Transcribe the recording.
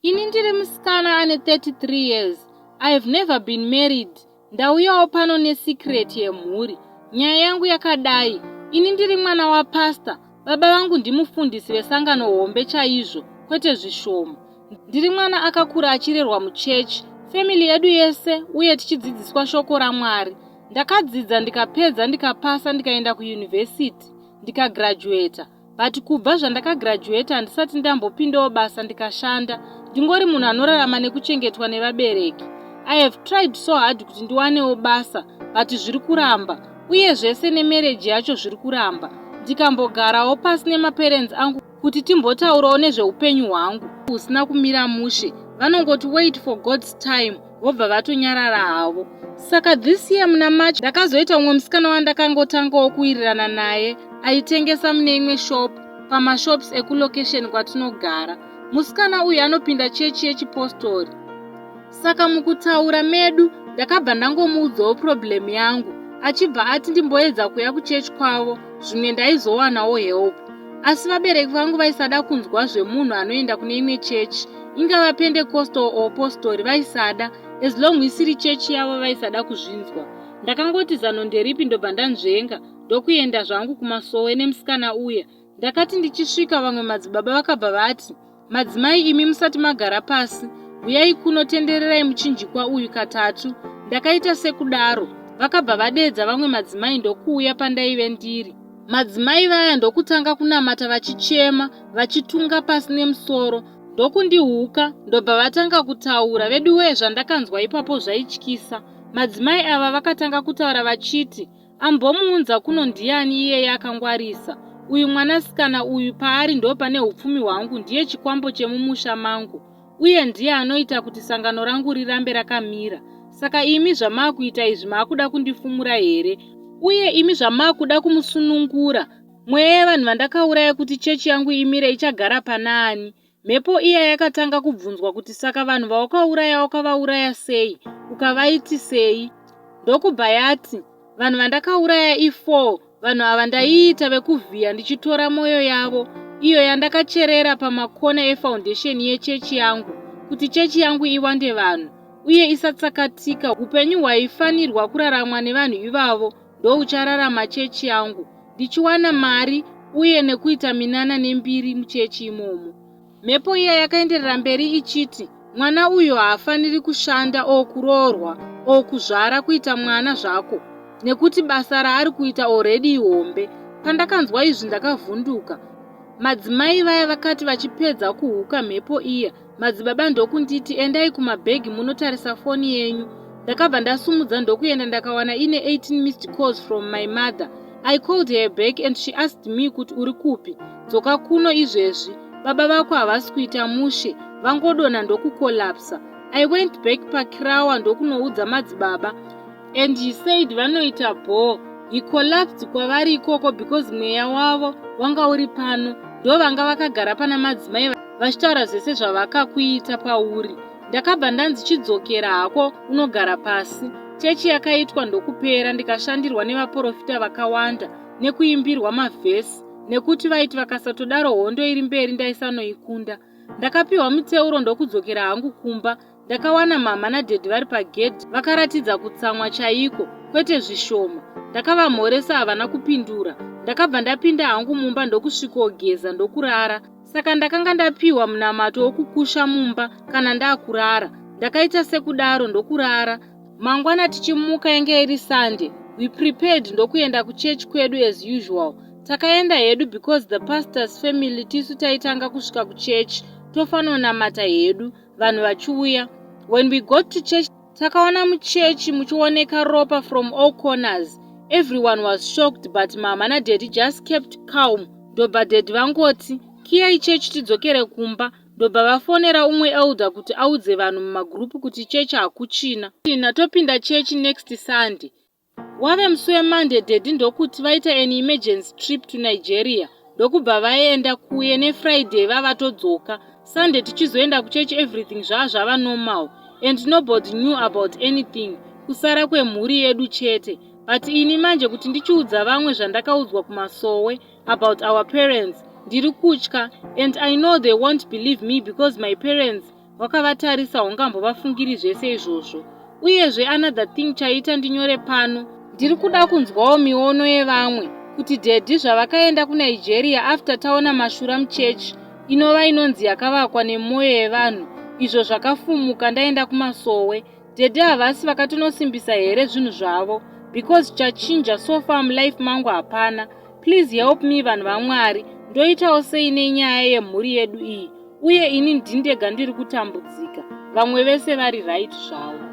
Ini ndiri musikana ane 33 years. I have never been married. Ndauyawo pano nesecret yemhuri. Nyaya yangu yakadai. Ini ndiri mwana wapastor. Baba vangu ndimufundisi vesangano hombe chaizvo, kwete zvishoma. Ndiri mwana akakura achirerwa muchechi, family yedu yese uye tichidzidziswa shoko raMwari. Ndakadzidza ndikapedza ndikapasa ndikaenda kuyunivhesiti ndikagraduata. But kubva zvandakagraduata handisati ndambopindawo basa ndikashanda. Ndingori munhu anorarama nekuchengetwa nevabereki. I have tried so hard kuti ndiwanewo basa but zviri kuramba uye zvese nemarriage yacho zviri kuramba. Ndikambogarawo pasi nemaparents angu kuti timbotaurawo nezveupenyu hwangu husina kumira mushe, vanongoti wait for God's time vobva vatonyarara havo. Saka this year muna March ndakazoita umwe musikana wandakangotangawo kuwirirana naye aitengesa mune imwe shop pamashops ekulocation kwatinogara. Musikana uyu anopinda chechi yechipostori. Saka mukutaura medu ndakabva ndangomuudzawo problem yangu achibva ati ndimboedza kuya kuchechi kwavo zvimwe ndaizowanawo help. Asi vabereki vangu vaisada kunzwa zvemunhu anoenda kune imwe chechi, ingava Pentecostal or postori, vaisada, as long isiri chechi yavo vaisada kuzvinzwa. Ndakangoti zano nderipi ndobva ndanzvenga ndokuenda zvangu kumasowe nemusikana uya. Ndakati ndichisvika vamwe madzibaba vakabva vati, Madzimai imi musati magara pasi, huyai kuno tendererai muchinjikwa uyu katatu. Ndakaita sekudaro, vakabva vadeedza vamwe madzimai ndokuuya pandaive ndiri. Madzimai vaya ndokutanga kunamata vachichema, vachitunga pasi nemusoro, ndokundihuka ndobva vatanga kutaura. Veduwee zvandakanzwa ipapo zvaityisa. Madzimai ava vakatanga kutaura vachiti, Ambomuunza kuno ndiani iyeye akangwarisa? Uyu mwanasikana uyu paari ndopane hupfumi hwangu ndiye chikwambo chemumusha mangu uye ndiye anoita kuti sangano rangu rirambe rakamira. Saka imi zvamakuita izvi makuda kundifumura here? Uye imi zvamakuda kumusunungura mweya yevanhu vandakauraya kuti chechi yangu imire ichagara panaani? Mhepo iya yakatanga kubvunzwa kuti saka vanhu vawakauraya wakavauraya sei ukavaitisei? Ndokubva yati vanhu vandakauraya i4 vanhu ava ndaiita vekuvhiya ndichitora mwoyo yavo iyo yandakacherera pamakona efoundation yechechi yangu kuti chechi yangu iwande vanhu uye isatsakatika upenyu hwaifanirwa kuraramwa nevanhu ivavo ndouchararama chechi yangu ndichiwana mari uye nekuita minana nembiri muchechi imomo. Mhepo iya yakaenderera mberi ichiti mwana uyo haafaniri kushanda or kuroorwa or kuzvara kuita mwana zvako nekuti basa raari kuita already ihombe. Pandakanzwa izvi ndakavhunduka. Madzimai vaya vakati vachipedza kuhuka mhepo iya madzibaba ndokunditi endai kumabhegi munotarisa foni yenyu. Ndakabva ndasumudza ndokuenda ndakawana ine 18 missed calls from my mother. I called her back and she asked me kuti uri kupi, dzoka kuno izvezvi, baba vako havasi kuita mushe, vangodonha ndokukolapsa. I went back pakirawa ndokunoudza madzibaba and he said vanoita bhoo. He collapsed kwavari ikoko because mweya wavo wanga uri pano, ndovanga vakagara pana madzimai vachitaura zvese zvavakakuita pauri. Ndakabva ndanzi chidzokera hako unogara pasi. Chechi yakaitwa ndokupera ndikashandirwa nevaporofita vakawanda nekuimbirwa mavhesi nekuti vaiti vakasatodaro hondo iri mberi ndaisanoikunda. Ndakapiwa muteuro ndokudzokera hangu kumba. Ndakawana mhamha nadhedhi vari pagedhi vakaratidza kutsamwa chaiko kwete zvishoma. Ndakavamhoresa havana kupindura. Ndakabva ndapinda hangu mumba ndokusvikogeza ndokurara. Saka ndakanga ndapiwa munamato wokukusha mumba kana ndakurara. Ndakaita sekudaro ndokurara. Mangwana tichimuka yange iri Sunday. We prepared ndokuenda kuchurch kwedu as usual. Takaenda hedu because the pastor's family tisu taitanga kusvika kuchurch tofanonamata hedu vanhu vachiuya. When we got to church takaona muchechi muchioneka ropa from all corners. Everyone was shocked but mama nadaddy just kept calm ndobva daddy vangoti kiyai chechi tidzokere kumba ndobva vafonera umwe elder kuti audze vanhu mumagroup kuti chechi hakuchina. Topinda chechi next Sunday. Wave musi weMonday daddy ndokuti vaita an emergency trip to Nigeria ndokubva vaenda kuye neFriday vavatodzoka. Sunday tichizoenda kuchechi everything zvaa zvava normal and nobody knew about anything kusara kwemhuri yedu chete. But ini manje kuti ndichiudza vamwe zvandakaudzwa kumasowe about our parents ndiri kutya and I know they won't believe me because my parents Wakavatarisa haungambovafungiri zvese izvozvo. Uyezve another thing chaita ndinyore pano, ndiri kuda kunzwawo miono yevamwe kuti daddy zvavakaenda kuNigeria after taona mashura muchechi inova inonzi yakavakwa nemwoyo yevanhu izvo zvakafumuka ndaenda kumasowe. Daddy havasi vakatonosimbisa here zvinhu zvavo because chachinja so far mulife mangu hapana. Please help me vanhu vaMwari, ndoitawo sei nenyaya yemhuri yedu iyi uye ini ndindega ndiri kutambudzika, vamwe vese vari right zvavo.